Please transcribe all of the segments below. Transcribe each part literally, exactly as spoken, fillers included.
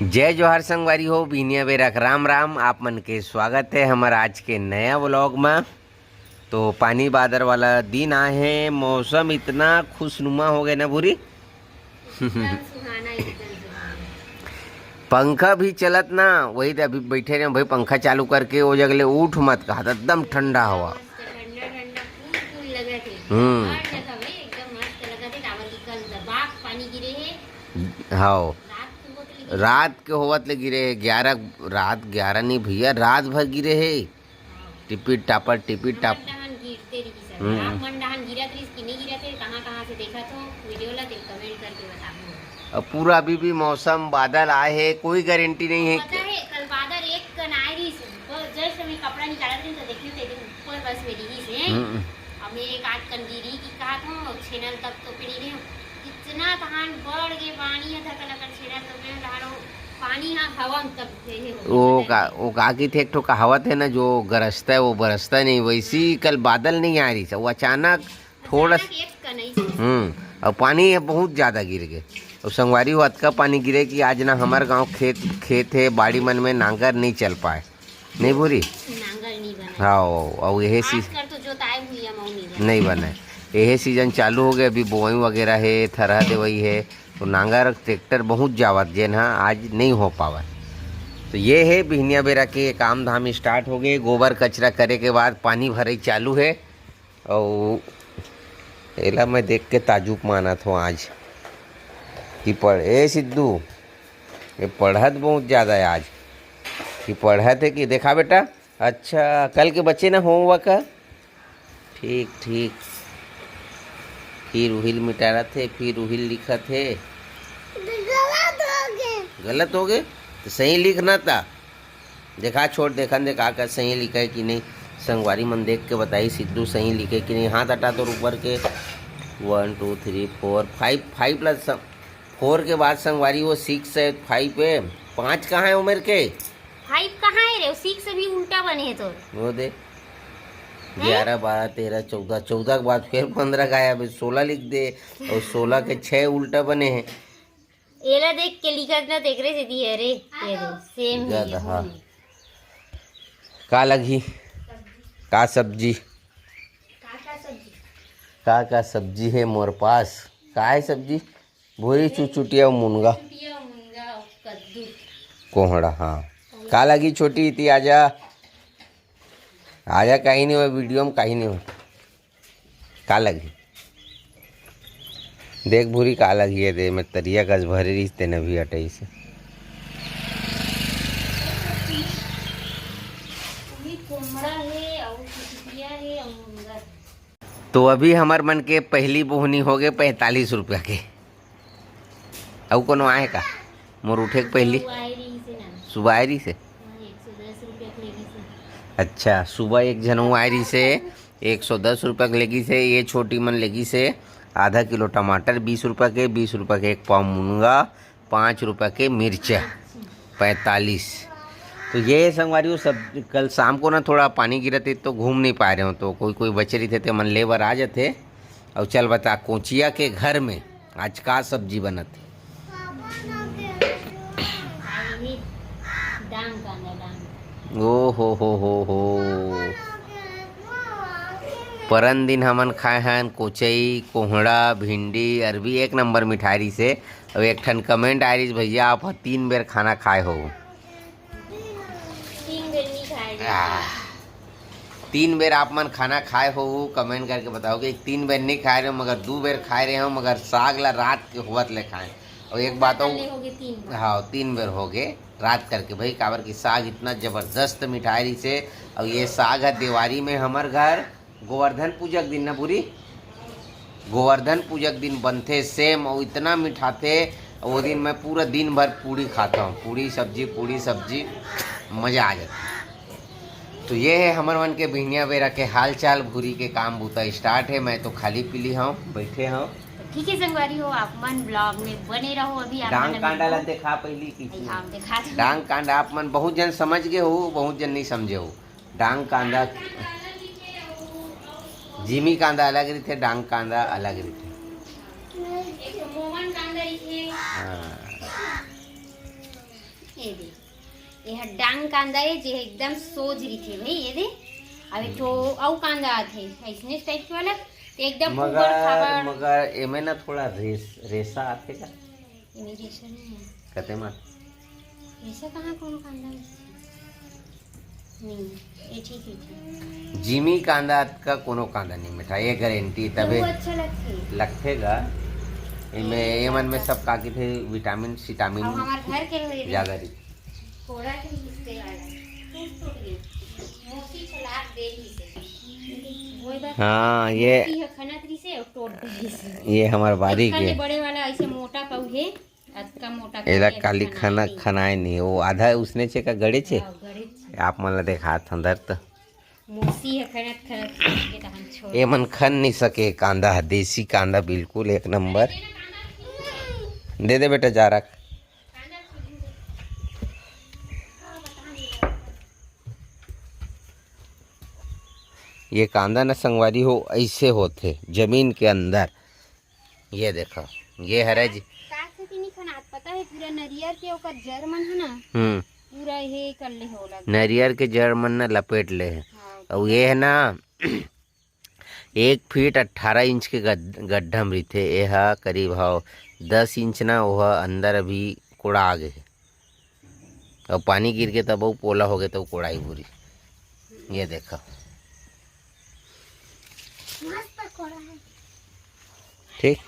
जय जोहार संगवारी हो, बिहनिया बेरा के राम राम। आप मन के स्वागत है हमर आज के नया व्लॉग में। तो पानी बादर वाला दिन आए है, मौसम इतना खुशनुमा हो गए ना भूरी। एकदम सुहाना, एकदम सुहाना। पंखा भी चलत ना, वही दे अभी बैठे रहे भाई, पंखा चालू करके वो जगह ले उठ मत कहा, एकदम ठंडा हवा। मस्त ठंडा ठंडा कूल कूल लगत है। हम्म। हर जगह में एकदम मस्त लगत है, काबर कि कल दबाक पानी गिरे है। हाँ। रात को होत ले रात के होवत ले गिरे हे, ग्यारह, रात ग्यारह नहीं भैया, रात भर गिरे हे। हाँ। टिपी टापर, टिपी टाप। हमर डहान गिरते रहिस हे। हम्म। आप मन डहान गिरत रहिस कि नहीं गिरत हे, कहाँ कहाँ से देखत हो वीडियो ला, तेल कमेंट करके बताबो। अब पूरा अभी भी मौसम बादल आए हे, कोई गारंटी नहीं है पता कि है, कल बादल एक कन आए रहिस, बस जस्ट मैं कपड़ा निकालत रहिस तो देखियो, तेरे ऊपर बस में रहिस हे। हम्म। अब मैं एक आध कन गिरी की कहा था, छेनल तक तो पिड़ी नहीं, इतना तहान बढ़ के पानी है, धकल अकल छेनल तो मैं ढारो पानी हाँ हवा में तब से ही हो वो गया। का, वो का की थे, एक ठो कहावत है ना, जो गरजता है वो बरसता नहीं, वैसी कल बादल नहीं आ रही था, वो अचानक थोड़ा अचानक एक कन ऐसे। हम्म, और पानी है बहुत ज़्यादा गिर गए। और संगवारी हो, अतका पानी गिरे कि आज ना हमारे गांव खेत, खेत है, बाड़ी मन में नांगर नहीं चल पाए, नहीं भूरी? नांगर नहीं बना। हाँ, और यही आज सी- कर तो जोताए भुइया में नहीं बना। नहीं बना है। यही सीजन चालू हो गया, अभी बोआई वगैरह है, थरहा देवई है, तो नांगर ट्रैक्टर बहुत जावत, जेन हा आज नहीं हो पावत। तो ये है बिहनिया बेरा के काम धाम स्टार्ट हो गए। गोबर कचरा करे के बाद पानी भरे चालू है। और एला मैं देख के ताजुब मानत हूँ आज कि पढ़, ए सिद्धू, ये पढ़त बहुत ज़्यादा है आज। कि पढ़त है कि देखा बेटा, अच्छा, कल के बच्चे ना होमवर्क है? ठीक, ठीक। फिर उहिल मिटारत हे, फिर उहिल लिखत हे। गलत हो गए। गलत हो गए? तो सही लिखना था। देखा, छोड़, देखन दे का, का सही लिखा है कि नहीं। संगवारी मन देख के बताई, सिद्धू सही लिखे कि नहीं। हाथ हटा तो ऊपर के। One, two, three, four, five, five plus four के बाद संगवारी वो सिक्स है, फाइव है। पाँच कहाँ है उम्र के? फाइव कहाँ है रे? सिक्स भी उल्टा बने है तोर। वो दे। हैं? ग्यारह, बारह, तेरह, चौदह, चौदह के बाद फिर पन्द्रह का आया, अभी सोलह लिख दे। और सोलह के छः उल्टा बने हैं। एला देख के लिखत ना, तेकरे से दी है रे। ये दे, सेम ही है, गधा। हम्म। का लगही? का सब्जी? का का सब्जी? का का सब्जी है मोर पास? का है सब्जी? भूरी चुचुटिया मुनगा। चुटिया मुनगा और कद्दू। कोहड़ा, हाँ। का लगी छोटी इति आजा। आजा, कहीं नहीं हो, वीडियो में कहीं नहीं हो। का लगी? देख भूरी का लगी है, दे मैं तरिया कस भरे रही, तेने भी हटाई से। वही कोमड़ा है और चुटिया है और मुनगा है। तो अभी हमर मन के पहली बोहनी हो गए पैंतालीस रुपया के। अउ कोनो आए का? मोर उठे के पहली? सुबह आए रही से ना। सुबह आए रही से? हाँ, एक सौ दस रुपया के लेगी से। अच्छा, सुबह एक झन वो आए रही से, एक सौ दस रुपया के लेगी से, ये छोटी मन लेगी से आधा किलो टमाटर बीस रुपया के, बीस रुपया के एक पाव मुनगा, पाँच रुपया के मिर्चा, पैंतालीस। तो ये संगवारी हो सब, कल शाम को ना थोड़ा पानी गिरत हे तो घूम नहीं पाए रहे हो, तो कोई कोई बचे रहिथे ते मन ले बर आ जाथे। और चल बता कोचिया के घर में आज का सब्जी बनत हे? डांग कांदा, डांग। ओ हो हो हो हो। परन दिन हमन खाए हन कोचई, कोहड़ा, भिंडी, अरबी, एक नंबर मिठाई रहिसे। अब एक ठन कमेंट आए रहिस, "भैया आप ह तीन बेर खाना खाए हो।" तीन बेर नहीं खाए रहे। आह, तीन बेर आप मन खाना खाए हो, कमेंट करके बताओ कि तीन बेर नहीं खाए रहे हो, मगर दू बेर खाए रहे हो, मगर साग ला रात के होवत ले खाए। और एक बात और, हो गए तीन बेर। हाँ, तीन बेर हो गए रात करके भाई, काबर कि साग इतना जबरदस्त मिठाई रहिसे। और ये साग है दिवाली में हमर घर गोवर्धन पूजा के दिन ना पूरी, गोवर्धन पूजा के दिन बनथे सेम, अउ इतना मिठाथे। अउ वो दिन मैं पूरा दिन भर पूड़ी खाता हूँ, पूड़ी सब्जी, पूड़ी सब्जी, मजा आ जाता है। तो ये है हमर मन के बिहनिया बेरा के हाल चाल। भूरी के काम बूता स्टार्ट है, मैं तो खाली पीली हूँ, बैठे हूँ। ठीक है संगवारी हो, आप मन ब्लॉग में बने रहो। अभी आप डांग मन अभी कांडा ला देखो। देखा पहली की नहीं, आप दिखा दो। डांग कांडा आप मन बहुत जन समझ गए हो, बहुत जन नहीं समझे हो। डांग कांदा, जिमी कांदा अलग रहिथे, डांग कांदा अलग रहिथे। एक ठो मोमन कांदा रहिथे। हाँ। ये दे, ये ह डांग कांदा हे, जे एकदम सोज रहिथे भाई। ये दे, अब एक ठो अउ कांदा आथे अइसने टाइप के वाला, ते एकदम उबड़ मगर खाबड़। मगर एमे ना थोड़ा रेस रेसा आथे का? ये मेरी रेशा नहीं है। कते मा? रेशा कहाँ, कौन कांदा है? नहीं, ये ठीक है, ठीक। जिमी कांदा का कोनो कांदा नहीं मिठा, ये गारंटी। तबे वो अच्छा लगथे। लगथे गा। एमे ये मन में सब का किथे, विटामिन सिटामिन अब हमारे घर के हुए ज्यादा रही। कोड़ा के हिस्से वाला टूट टूट गई। मोती चला दे ही से। वो बात हाँ, ये मोती है, खनत रही से और टूट गई से। ये हमार बारी खाली के। बड़े वाला ऐसे मोटा पाऊ है, अतका मोटा एला पाऊ है, काली खाना खनाए नहीं, वो आधा उसने छे का गड़े छे। हाँ, गड़े छे। आप मन ला देखात हन धर त। मोसी है, खनत खनत खनत के तहन छोड़। ये मन खन नहीं सके कांदा ह, देसी कांदा बिल्कुल एक नंबर। दे दे बेटा, जा रख। ये कांदा न संगवारी हो, ऐसे होथे जमीन के अंदर। ये देखो, ये हरे जी। का खेती नहीं खनात, पता है, पूरा नरियर के ओकर जड़ मन है ना, हम्म। पूरा हे कर ले होला। नरियर के जड़ मन न लपेट ले हे। हाँ। अउ ये है ना, एक फीट अट्ठारह इंच के गड-, गड्ढा में रहिथे। ये ह करीब हव दस इंच ना, वो ह अंदर अभी कोड़ा आ गए हे। अउ पानी गिर के तब वो पोला हो गए, तो कोड़ाई पूरी। ये देखो। मस्त कोड़ा है। ठीक,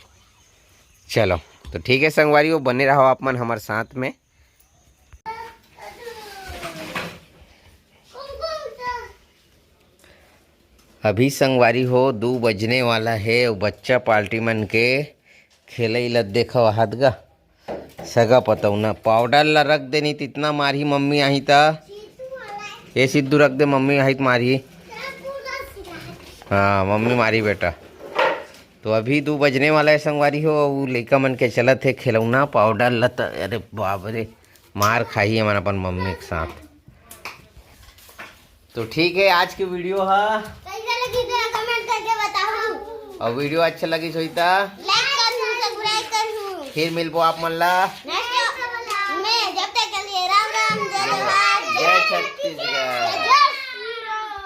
चलो, तो ठीक है संगवारी हो, बने रहो आप मन हमारे साथ में। अभी संगवारी हो, दू बजने वाला है, अउ बच्चा पार्टी मन के खेलई ल देखो हाथ गा। सगा पतौना पाउडर ला रख देनी, तितना मारही मम्मी आही त। ये सिद्धू रख दे, मम्मी आही त मारही। हाँ, मम्मी मारही बेटा। तो अभी दू बजने वाला है संगवारी हो, अउ लइका मन के चलत है खिलौना पाउडर ला त, अरे बाप रे, मार खाही हमन अपन मम्मी के साथ। तो ठीक है, आज की वीडियो हा। कैसा लगी तेरा कमेंट करके बताओ। और वीडियो अच्छा लगी होई त लाइक कर दू, सब्सक्राइब कर दू। फिर मिलबो आप मन ला